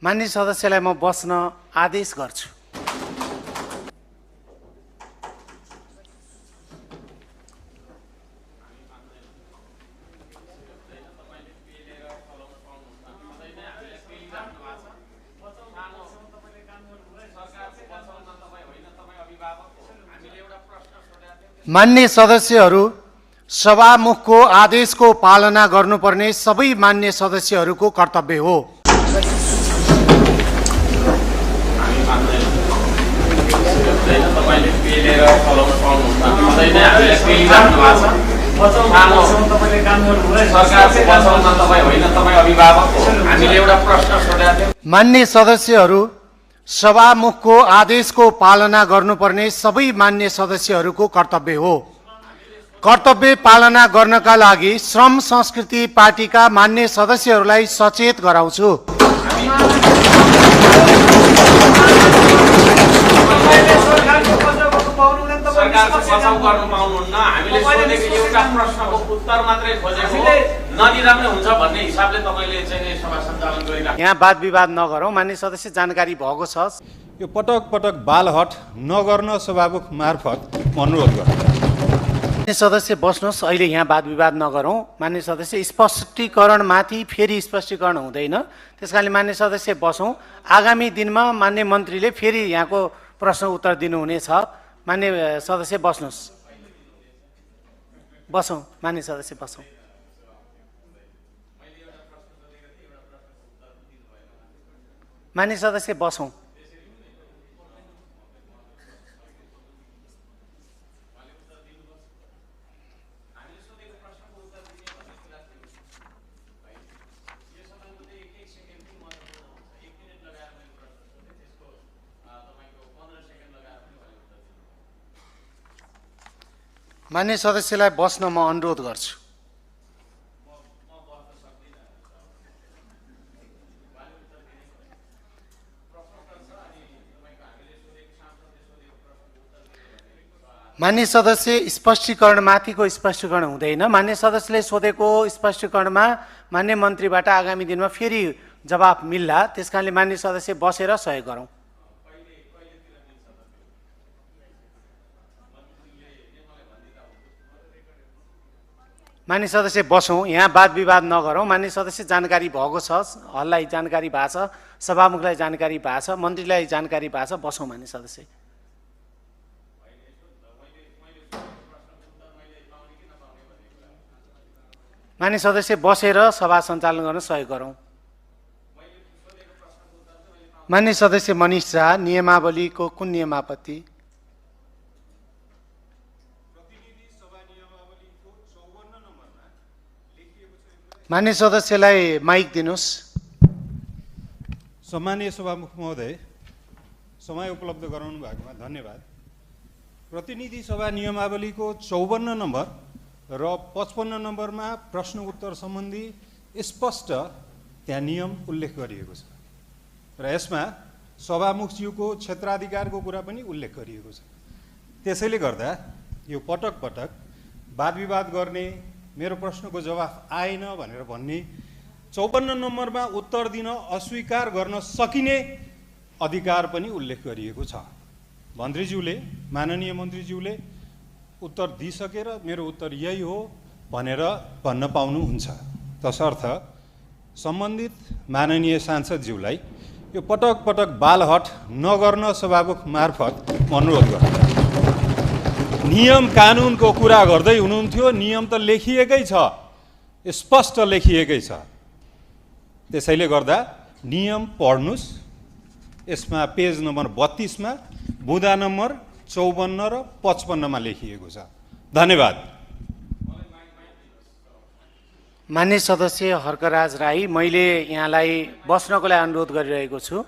मान्य सदस्यलाई म बस्न आदेश गर्छु। मान्य सदस्यहरू, सभामुखको आदेशको पालना गर्नुपर्ने सबै मान्य सदस्यहरूको कर्तव्य हो। मान्य सदस्यहरू, सभामुखको आदेशको पालना गर्नुपर्ने सबै मान्य सदस्यहरूको कर्तव्य हो। कर्तव्य पालना गर्नका लागि श्रम संस्कृति पार्टीका मान्य सदस्यहरूलाई सचेत गराउँछु। यहाँ वाद विवाद नगरौँ। मान्य सदस्य, जानकारी भएको छ। यो पटक पटक बालहट नगर्न सभामुख मार्फत अनुरोध गर्छु। मान्य सदस्य बस्नुहोस्, अहिले यहाँ वाद विवाद नगरौँ। मान्य सदस्य, स्पष्टीकरणमाथि फेरि स्पष्टीकरण हुँदैन, त्यसकारणले मान्य सदस्य बसौँ। आगामी दिनमा मान्य मन्त्रीले फेरि यहाँको प्रश्न उत्तर दिनुहुनेछ। मान्य सदस्य बस्नुहोस्, बसौँ। मान्य सदस्य बसौँ। मान्य सदस्य बसौँ। मान्य सदस्यलाई बस्न म अनुरोध गर्छु। मान्य सदस्य, स्पष्टीकरणमाथिको स्पष्टीकरण हुँदैन। मान्य सदस्यले सोधेको स्पष्टीकरणमा मान्य मन्त्रीबाट आगामी दिनमा फेरि जवाफ मिल्ला, त्यसकारणले मान्य सदस्य बसेर सहयोग गरौँ। मान्य सदस्य बसौँ। यहाँ वाद विवाद नगरौँ। मान्य सदस्य, जानकारी भएको छ, हललाई जानकारी भएको छ, सभामुखलाई जानकारी भएको छ, मन्त्रीलाई जानकारी भएको छ। बसौँ मान्य सदस्य। मान्य सदस्य बसेर सभा सञ्चालन गर्न सहयोग गरौँ। मान्य सदस्य मनिष झा, नियमावलीको कुन नियम आपत्ति? मान्य सदस्यलाई माइक दिनुहोस्। सम्मानीय सभामुख महोदय, समय उपलब्ध गराउनु भएकोमा धन्यवाद। प्रतिनिधि सभा नियमावलीको 54 नम्बर र 55 नम्बरमा प्रश्न उत्तर सम्बन्धी स्पष्ट त्यहाँ नियम उल्लेख गरिएको छ र यसमा सभामुखज्यूको क्षेत्राधिकारको कुरा पनि उल्लेख गरिएको छ। त्यसैले गर्दा यो पटक पटक वाद विवाद गर्ने, मेरो प्रश्नको जवाफ आएन भनेर भन्ने, 54 नम्बरमा उत्तर दिन अस्वीकार गर्न सकिने अधिकार पनि उल्लेख गरिएको छ। मन्त्रीज्यूले, माननीय मन्त्रीज्यूले उत्तर दिइसकेर मेरो उत्तर यही हो भनेर भन्न पाउनुहुन्छ। तसर्थ सम्बन्धित माननीय सांसदज्यूलाई यो पटक पटक बालहट नगर्न सभामुख मार्फत अनुरोध गर्छु। नियम कानुनको कुरा गर्दै हुनुहुन्थ्यो, नियम त लेखिएकै छ, स्पष्ट लेखिएकै छ। त्यसैले गर्दा नियम पढ्नुस्। यसमा पेज नम्बर 32 मा बुँदा नम्बर 54 र 55 मा लेखिएको छ। धन्यवाद। मान्य सदस्य हर्कराज राई, मैले यहाँलाई बस्नको लागि अनुरोध गरिरहेको छु।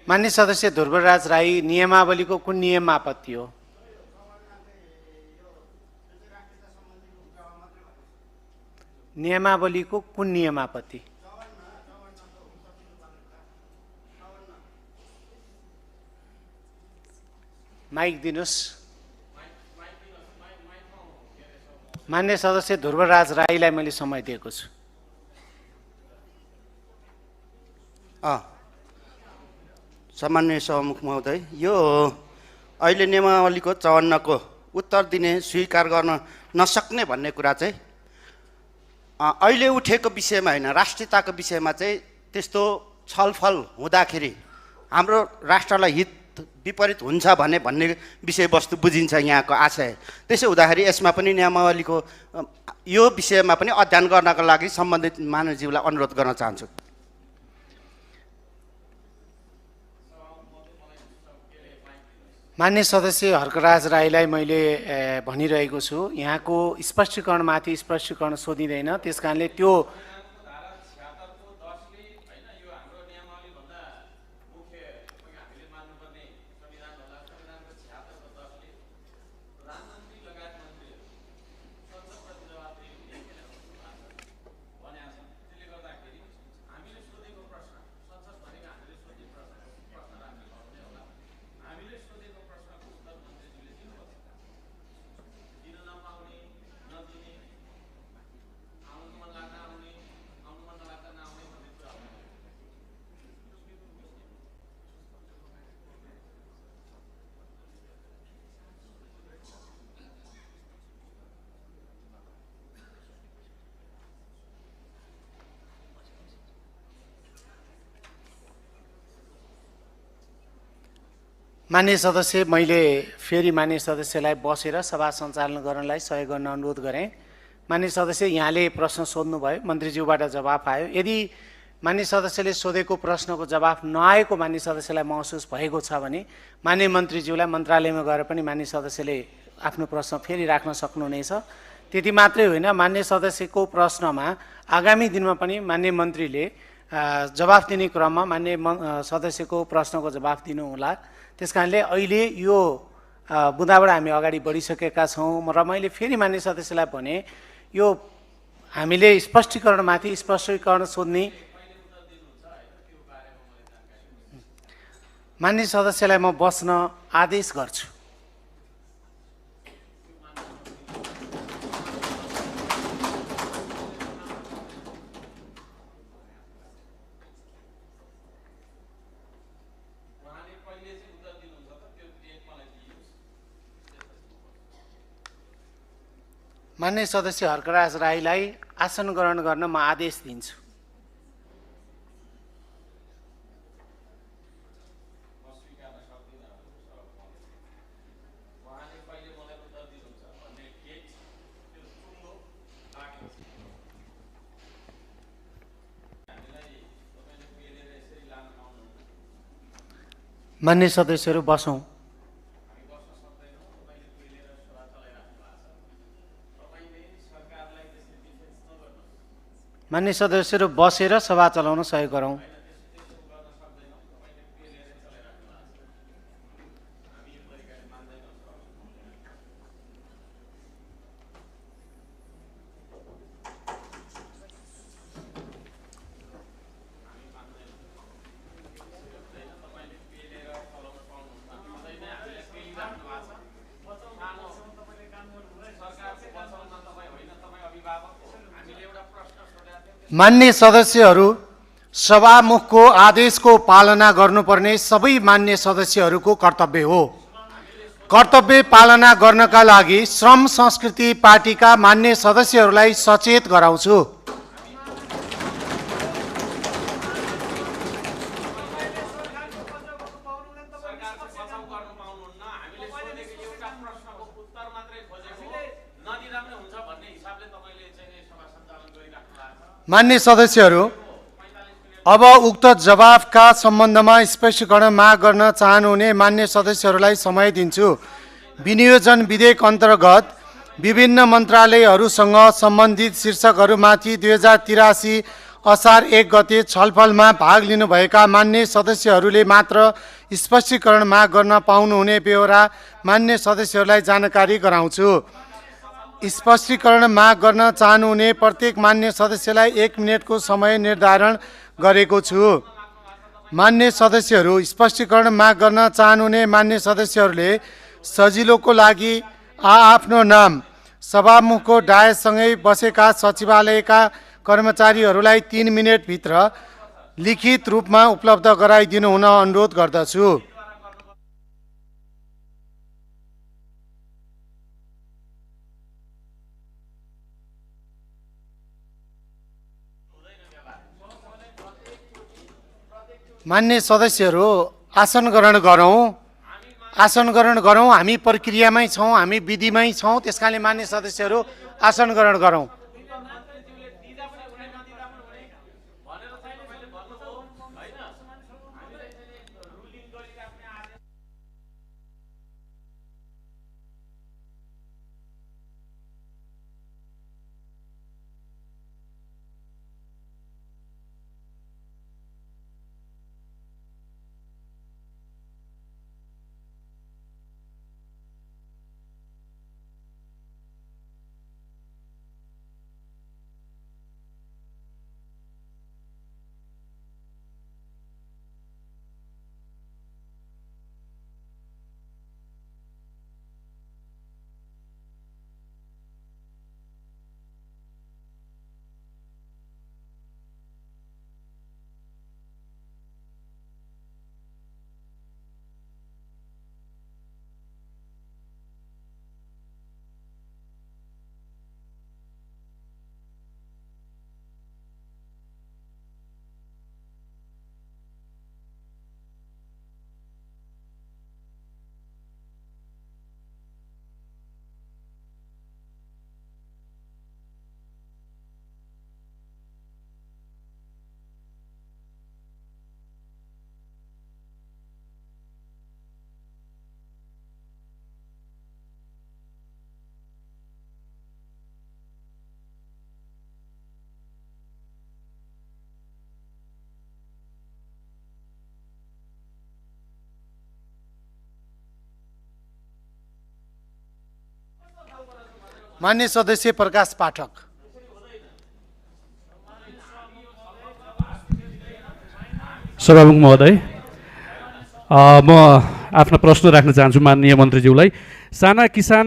मान्य सदस्य ध्रुवराज राई, नियमावलीको कुन नियम आपत्ति हो? नियमावलीको कुन नियम आपत्ति? माइक दिनुहोस्। मान्य सदस्य ध्रुवराज राईलाई मैले समय दिएको छु। सामान्य सभामुख महोदय, यो अहिले नियमावलीको 54 को उत्तर दिने स्वीकार गर्न नसक्ने भन्ने कुरा चाहिँ अहिले उठेको विषयमा होइन, राष्ट्रियताको विषयमा चाहिँ त्यस्तो छलफल हुँदाखेरि हाम्रो राष्ट्रलाई हित विपरीत हुन्छ भन्ने विषयवस्तु बुझिन्छ यहाँको आशय। त्यसो हुँदाखेरि यसमा पनि नियमावलीको यो विषयमा पनि अध्ययन गर्नको लागि सम्बन्धित मानवज्यूलाई अनुरोध गर्न चाहन्छु। मान्य सदस्य हर्कराज राईलाई मैले भनिरहेको छु, यहाँको स्पष्टीकरणमाथि स्पष्टीकरण सोधिँदैन, त्यस कारणले त्यो मान्य सदस्य, मैले फेरि मान्य सदस्यलाई बसेर सभा सञ्चालन गर्नलाई सहयोग गर्न अनुरोध गरेँ। मान्य सदस्य, यहाँले प्रश्न सोध्नुभयो, मन्त्रीज्यूबाट जवाफ आयो। यदि मान्य सदस्यले सोधेको प्रश्नको जवाफ नआएको मान्य सदस्यलाई महसुस भएको छ भने मान्य मन्त्रीज्यूलाई मन्त्रालयमा गएर पनि मान्य सदस्यले आफ्नो प्रश्न फेरि राख्न सक्नुहुनेछ। त्यति मात्रै होइन, मान्य सदस्यको प्रश्नमा आगामी दिनमा पनि मान्य मन्त्रीले जवाफ दिने क्रममा मान्य सदस्यको प्रश्नको जवाफ दिनुहोला। त्यस कारणले अहिले यो बुँदाबाट हामी अगाडि बढिसकेका छौँ र मैले फेरि मान्य सदस्यलाई भने यो हामीले स्पष्टीकरणमाथि स्पष्टीकरण सोध्ने मान्य सदस्यलाई म बस्न आदेश गर्छु। मान्य सदस्य हर्कराज राईलाई आसन ग्रहण गर्न म आदेश दिन्छु। मान्य सदस्यहरू बसौँ। मान्य सदस्यहरू बसेर सभा चलाउन सहयोग गरौँ। मान्य सदस्यहरू, सभामुखको आदेशको पालना गर्नुपर्ने सबै मान्य सदस्यहरूको कर्तव्य हो। कर्तव्य पालना गर्नका लागि श्रम संस्कृति पार्टीका मान्य सदस्यहरूलाई सचेत गराउँछु। मान्य सदस्यहरू, अब उक्त जवाफका सम्बन्धमा स्पष्टीकरण माग गर्न चाहनुहुने मान्य सदस्यहरूलाई समय दिन्छु। विनियोजन विधेयक अन्तर्गत विभिन्न मन्त्रालयहरूसँग सम्बन्धित शीर्षकहरूमाथि 2083 असार 1 गते छलफलमा भाग लिनुभएका मान्य सदस्यहरूले मात्र स्पष्टीकरण माग गर्न पाउनुहुने बेहोरा मान्य सदस्यहरूलाई जानकारी गराउँछु। स्पष्टीकरण माग गर्न चाहनुहुने प्रत्येक मान्य सदस्यलाई 1 मिनेटको समय निर्धारण गरेको छु। मान्य सदस्यहरू, स्पष्टीकरण माग गर्न चाहनुहुने मान्य सदस्यहरूले सजिलोको लागि आफ्नो नाम सभामुखको डायससँगै बसेका सचिवालयका कर्मचारीहरूलाई 3 मिनेटभित्र लिखित रूपमा उपलब्ध गराइदिनु हुन अनुरोध गर्दछु। मान्य सदस्यहरू, आसन ग्रहण गरौँ। आसन ग्रहण गरौँ। हामी प्रक्रियामै छौँ, हामी विधिमै छौँ। त्यसकारणले मान्य सदस्यहरू आसन ग्रहण गरौँ। मान्य सदस्य प्रकाश पाठक। सभामुख महोदय, म आफ्नो प्रश्न राख्न चाहन्छु माननीय मन्त्रीज्यूलाई। साना किसान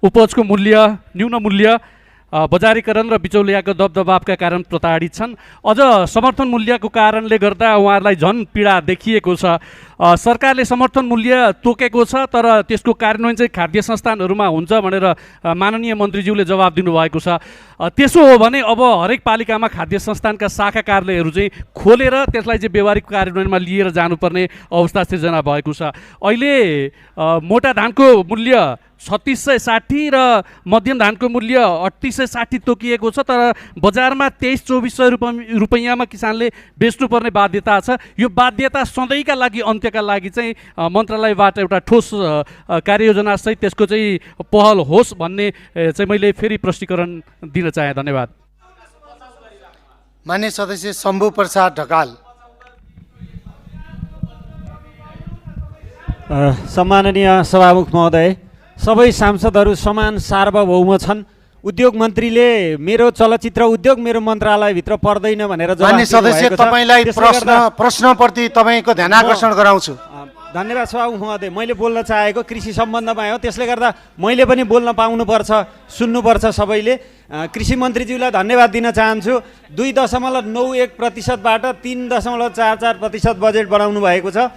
उपजको मूल्य, न्यून मूल्य, बजारीकरण र बिचौलियाको दबदबावका कारण प्रताडित छन्। अझ समर्थन मूल्यको कारणले गर्दा उहाँहरूलाई झन् पीडा देखिएको छ। सरकारले समर्थन मूल्य तोकेको छ, तर त्यसको कार्यान्वयन चाहिँ खाद्य संस्थानहरूमा हुन्छ भनेर माननीय मन्त्रीज्यूले जवाब दिनुभएको छ। त्यसो हो भने अब हरेक पालिकामा खाद्य संस्थानका शाखा कार्यालयहरू चाहिँ खोलेर त्यसलाई चाहिँ व्यवहारिक कार्यान्वयनमा लिएर जानुपर्ने अवस्था सिर्जना भएको छ। अहिले मोटा धानको मूल्य 3660 र मध्यम धानको मूल्य 3860 तोकिएको छ, तर बजारमा 2300-2400 रुपैयाँमा किसानले बेच्नुपर्ने बाध्यता छ। यो बाध्यता सधैँका लागि, अन्त्यका लागि चाहिँ मन्त्रालयबाट एउटा ठोस कार्ययोजना सहित त्यसको चाहिँ पहल होस् भन्ने चाहिँ मैले फेरि प्रष्टीकरण दिन चाहे। धन्यवाद। मान्य सदस्य शम्भु प्रसाद ढकाल। सम्माननीय सभामुख महोदय, सबै सांसदहरू समान सार्वभौम छन्। उद्योग मन्त्रीले मेरो चलचित्र उद्योग मेरो मन्त्रालयभित्र पर्दैन भनेर जवाफ मान्य सदस्य, दिनुभएको छ। तपाईलाई त्यसले गर्दा प्रश्नप्रति तपाईँको ध्यान आकर्षण गराउँछु। धन्यवाद सभामुख महोदय। मैले बोल्न चाहेको कृषि सम्बन्धमा हो, त्यसले गर्दा मैले पनि बोल्न पाउनुपर्छ, सुन्नुपर्छ सबैले। कृषि मन्त्रीज्यूलाई धन्यवाद दिन चाहन्छु। 2.91% 3.44% बजेट बढाउनु भएको छ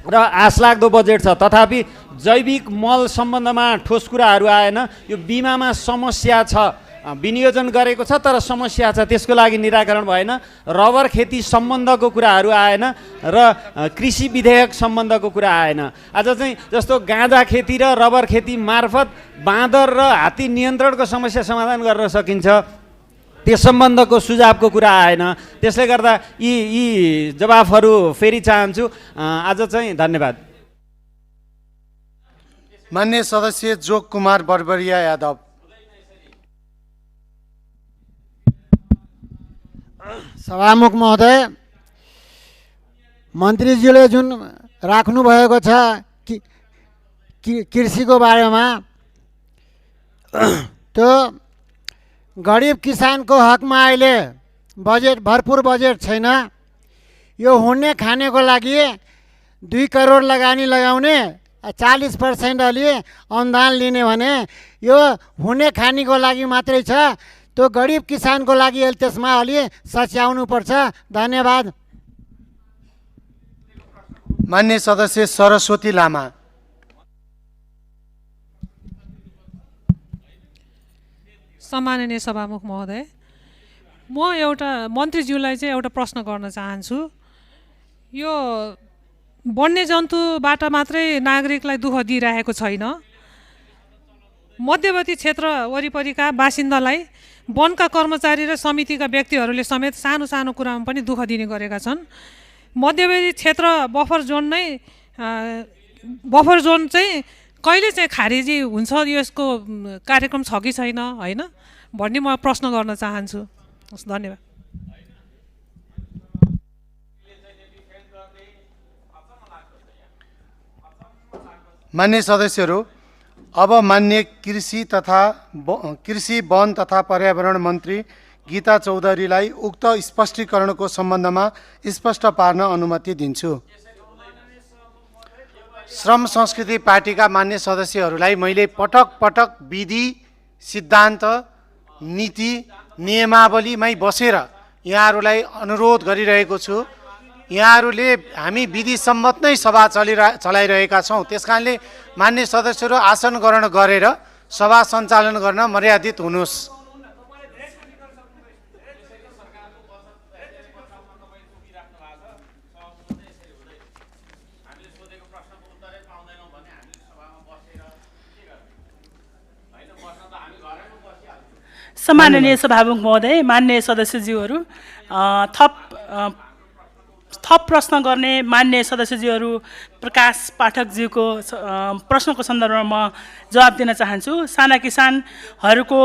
र आशलाग्दो बजेट छ। तथापि जैविक मल सम्बन्धमा ठोस कुराहरू आएन। यो बिमामा समस्या छ, विनियोजन गरेको छ तर समस्या छ, त्यसको लागि निराकरण भएन। रबर खेती सम्बन्धको कुराहरू आएन र कृषि विधेयक सम्बन्धको कुरा आएन। आज चाहिँ जस्तो गाँजा खेती र रबर खेती मार्फत बाँदर र हात्ती नियन्त्रणको समस्या समाधान गर्न सकिन्छ, त्यस सम्बन्धको सुझावको कुरा आएन। त्यसले गर्दा यी जवाफहरू फेरि चाहन्छु आज चाहिँ। धन्यवाद। मान्य सदस्य जोग कुमार बर्बरिया यादव। सभामुख महोदय, मन्त्रीज्यूले जुन राख्नुभएको छ कृषिको बारेमा, त्यो गरिब किसानको हकमा अहिले बजेट, भरपुर बजेट छैन। यो हुने खानेको लागि 2 करोड लगानी लगाउने 40% अलि अनुदान लिने भने यो हुने खानीको लागि मात्रै छ, त्यो गरिब किसानको लागि त्यसमा अलि सच्याउनुपर्छ। धन्यवाद। मान्य सदस्य सरस्वती लामा। सम्माननीय सभामुख महोदय, म एउटा मन्त्रीज्यूलाई चाहिँ एउटा प्रश्न गर्न चाहन्छु। यो वन्यजन्तुबाट मात्रै नागरिकलाई दुःख दिइरहेको छैन, मध्यवर्ती क्षेत्र वरिपरिका बासिन्दालाई वनका कर्मचारी र समितिका व्यक्तिहरूले समेत सानो सानो कुरामा पनि दुःख दिने गरेका छन्। मध्यवर्ती क्षेत्र बफर जोन चाहिँ कहिले चाहिँ खारेजी हुन्छ, यसको कार्यक्रम छ कि छैन होइन भन्ने म प्रश्न गर्न चाहन्छु। धन्यवाद। मान्य सदस्यहरू, अब मान्य कृषि वन तथा पर्यावरण मन्त्री गीता चौधरीलाई उक्त स्पष्टीकरणको सम्बन्धमा स्पष्ट पार्न अनुमति दिन्छु। श्रम संस्कृति पार्टीका मान्य सदस्यहरूलाई मैले पटक पटक विधि, सिद्धान्त, नीति, नियमावलीमै बसेर यहाँहरूलाई अनुरोध गरिरहेको छु। यहाँहरूले हामी विधि सम्मत नै सभा चलाइरहेका छौँ, त्यस कारणले मान्य सदस्यहरू आसन ग्रहण गरेर सभा सञ्चालन गर्न मर्यादित हुनुहोस्। सम्माननीय सभामुख महोदय, मान्य सदस्यज्यूहरू, थप प्रश्न गर्ने मान्य सदस्यज्यूहरू प्रकाश पाठकज्यूको प्रश्नको सन्दर्भमा म जवाब दिन चाहन्छु। साना किसानहरूको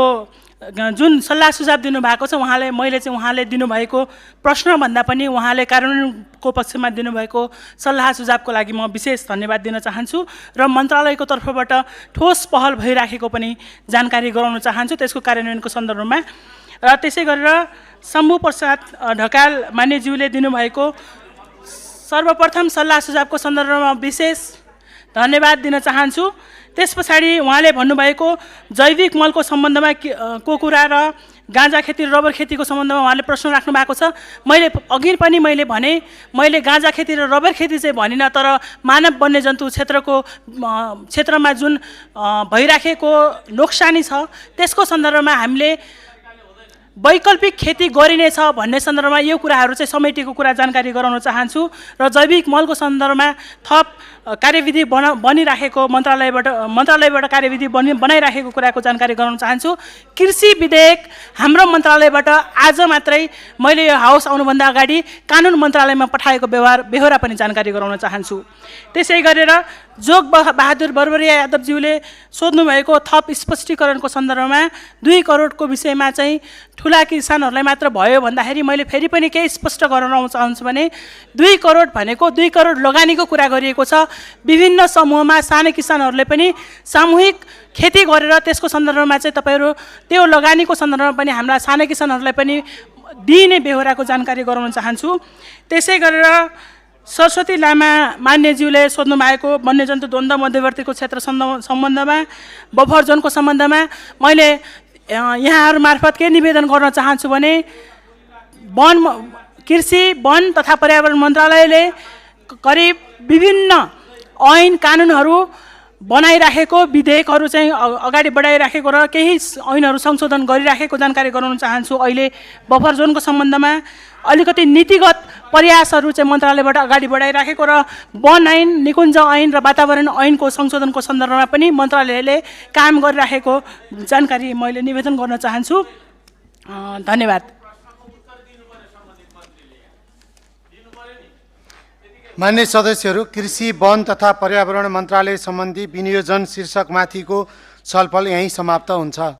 जुन सल्लाह सुझाव दिनुभएको छ, मैले दिनुभएको प्रश्नभन्दा पनि उहाँले कार्यान्वयनको पक्षमा दिनुभएको सल्लाह सुझावको लागि म विशेष धन्यवाद दिन चाहन्छु र मन्त्रालयको तर्फबाट ठोस पहल भइराखेको पनि जानकारी गराउन चाहन्छु त्यसको कार्यान्वयनको सन्दर्भमा। र त्यसै गरेर शम्भु प्रसाद ढकाल मान्यज्यूले दिनुभएको सर्वप्रथम सल्लाह सुझावको सन्दर्भमा विशेष धन्यवाद दिन चाहन्छु। त्यस पछाडि उहाँले भन्नुभएको जैविक मलको सम्बन्धमा को कुरा र गाँजा खेती र रबर खेतीको सम्बन्धमा उहाँले प्रश्न राख्नु भएको छ। मैले अघि पनि भने मैले गाँजा खेती र रबर खेती चाहिँ भनिनँ, तर मानव वन्यजन्तु क्षेत्रमा जुन भइराखेको नोक्सानी छ त्यसको सन्दर्भमा हामीले वैकल्पिक खेती गरिनेछ भन्ने सन्दर्भमा यो कुराहरू चाहिँ समेटेको कुरा जानकारी गराउन चाहन्छु र जैविक मलको सन्दर्भमा थप कार्यविधि बनिराखेको मन्त्रालयबाट कार्यविधि बनाइराखेको कुराको जानकारी गराउन चाहन्छु। कृषि विधेयक हाम्रो मन्त्रालयबाट आज मात्रै मैले यो हाउस आउनुभन्दा अगाडि कानुन मन्त्रालयमा पठाएको बेहोरा पनि जानकारी गराउन चाहन्छु। त्यसै गरेर जोग बहादुर बर्बरिया यादवज्यूले सोध्नुभएको थप स्पष्टीकरणको सन्दर्भमा 2 करोडको विषयमा चाहिँ ठुला किसानहरूलाई मात्र भयो भन्दाखेरि मैले फेरि पनि केही स्पष्ट गराउन चाहन्छु भने 2 करोड भनेको 2 करोड लगानीको कुरा गरिएको छ। विभिन्न समूहमा साना किसानहरूले पनि सामूहिक खेती गरेर त्यसको सन्दर्भमा चाहिँ तपाईँहरू त्यो लगानीको सन्दर्भमा पनि हाम्रा साना किसानहरूलाई पनि दिइने बेहोराको जानकारी गराउन चाहन्छु। त्यसै गरेर सरस्वती लामा मान्यज्यूले सोध्नु भएको वन्यजन्तु द्वन्द्व मध्यवर्तीको क्षेत्र सम्बन्धमा बफर जोनको सम्बन्धमा मैले यहाँहरू मार्फत के निवेदन गर्न चाहन्छु भने कृषि वन तथा पर्यावरण मन्त्रालयले करिब विभिन्न ऐन कानुनहरू बनाइराखेको विधेयकहरू चाहिँ अगाडि बढाइराखेको र केही ऐनहरू संशोधन गरिराखेको जानकारी गराउन चाहन्छु। अहिले बफर जोनको सम्बन्धमा अलिकति नीतिगत प्रयासहरू चाहिँ मन्त्रालयबाट अगाडि बढाइराखेको र वन ऐन, निकुञ्ज ऐन र वातावरण ऐनको संशोधनको सन्दर्भमा पनि मन्त्रालयले काम गरिराखेको जानकारी मैले निवेदन गर्न चाहन्छु। धन्यवाद। मान्य सदस्यहरू, कृषि वन तथा पर्यावरण मन्त्रालय सम्बन्धी विनियोजन शीर्षक माथिको छलफल यहीँ समाप्त हुन्छ।